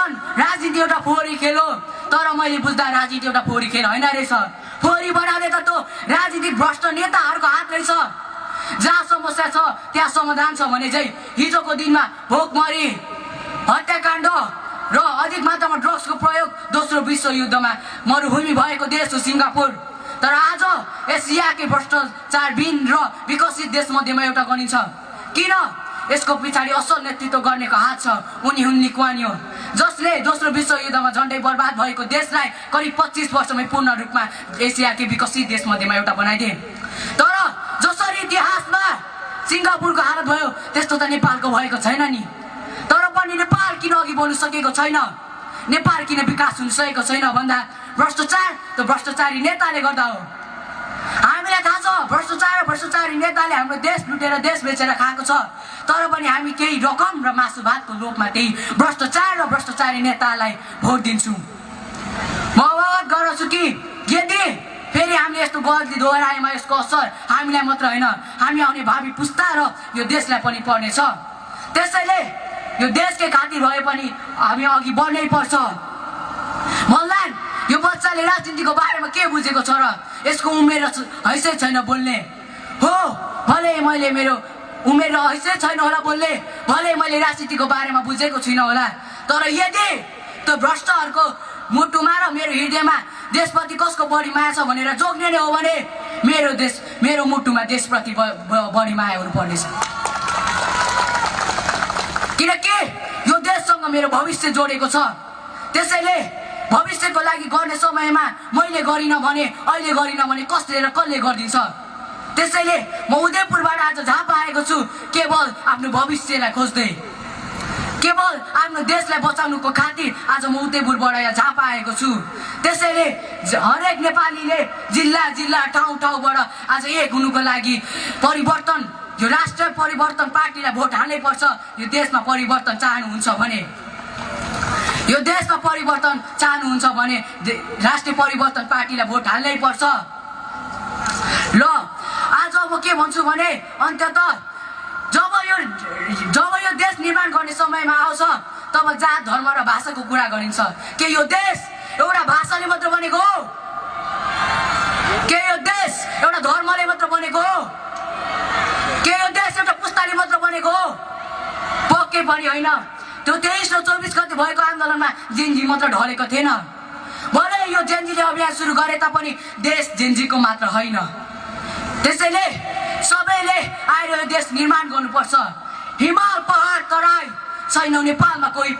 परिवर्तन राजनीति एउटा फोहोरी खेल हो। तर मैले बुझ्दा राजनीति एउटा फोहोरी खेल होइन रहेछ। फोहोरी बनाउने त राजनीतिक भ्रष्ट नेताहरूको हात रहेछ। जहाँ समस्या छ त्यहाँ समाधान छ भने चाहिँ हिजोको दिनमा भोकमरी, हत्याकाण्ड र अधिक मात्रामा ड्रग्सको प्रयोग दोस्रो विश्वयुद्धमा मरुभूमि भएको देश हो सिङ्गापुर। तर आज यस यहाँकै भ्रष्टाचारविहीन र विकसित देशमध्येमा एउटा गनिन्छ। किन? यसको पछाडि असल नेतृत्व गर्नेको हात छ। उनी हुन् ली कुआन यू, जसले दोस्रो विश्वयुद्धमा झन्डै बर्बाद भएको देशलाई करिब 25 वर्षमै पूर्ण रूपमा एसियाकै विकसित देशमध्येमा एउटा बनाइदिए। तर जसरी इतिहासमा सिङ्गापुरको हालत भयो त्यस्तो त नेपालको भएको छैन नि। तर पनि नेपाल किन अघि बढ्न सकेको छैन, नेपाल किन विकास हुन सकेको छैन भन्दा भ्रष्टाचार त भ्रष्टाचारी नेताले गर्दा हो। हामीलाई थाहा छ भ्रष्टाचार र भ्रष्टाचारी नेताले हाम्रो देश लुटेर देश बेचेर खाएको छ। तर पनि हामी केही रकम र मासु भातको लोभमा त्यही भ्रष्टाचार र भ्रष्टाचारी नेतालाई भोट दिन्छौँ। म अवगत गराउँछु कि यदि फेरि हामीले यस्तो गल्ती दोहोऱ्याएमा यसको असर हामीलाई मात्र होइन, हामी आउने भावी पुस्ता र यो देशलाई पनि पर्नेछ। त्यसैले यो देशकै खातिर भए पनि हामी अघि बढ्नै पर्छ। मल्लान यो बच्चाले राजनीतिको बारेमा के बुझेको छ र? यसको उमेर हैसियत छैन बोल्ने हो। भले मैले मेरो उमेर र हैसियत छैन होला बोल्ने, भले मैले राजनीतिको बारेमा बुझेको छुइनँ होला, तर यदि त्यो भ्रष्टहरूको मुटुमा र मेरो हृदयमा देशप्रति कसको बढी माया छ भनेर जोग्ने नै हो भने मेरो मुटुमा देशप्रति बढी माया हुनुपर्नेछ। किनकि यो देशसँग मेरो भविष्य जोडेको छ। त्यसैले भविष्यको लागि गर्ने समयमा मैले गरिनँ भने, अहिले गरिनँ भने कसले र कसले गरिदिन्छ। त्यसैले म उदयपुरबाट आज झापा आएको छु केवल आफ्नो भविष्यलाई खोज्दै, केवल आफ्नो देशलाई बचाउनुको खातिर आज म उदयपुरबाट यहाँ झापा आएको छु। त्यसैले हरेक नेपालीले जिल्ला जिल्ला ठाउँ ठाउँबाट आज एक हुनुको लागि परिवर्तन, यो राष्ट्रिय परिवर्तन पार्टीलाई भोट हाल्नै पर्छ। यो देशमा परिवर्तन चाहनुहुन्छ भने, यो देशमा परिवर्तन चाहनुहुन्छ भने राष्ट्रिय परिवर्तन पार्टीलाई भोट हाल्नै पर्छ। ल आज म के भन्छु भने अन्ततः जब यो देश निर्माण गर्ने समयमा आउँछ तब जात धर्म र भाषाको कुरा गरिन्छ। के यो देश एउटा भाषाले मात्र बनेको हो? के यो देश एउटा धर्मले मात्र बनेको हो? के यो देश एउटा पुस्ताले मात्र बनेको हो? पक्कै पनि होइन। त्यो 23 र 24 गते भएको आन्दोलनमा जेनजी मात्र ढलेको थिएन। भले यो जेनजीले अभियान सुरु गरे तापनि देश जेनजीको मात्र होइन। त्यसैले सबैले आएर यो देश निर्माण गर्नुपर्छ। हिमाल पहाड तराई छैन नेपालमा कोही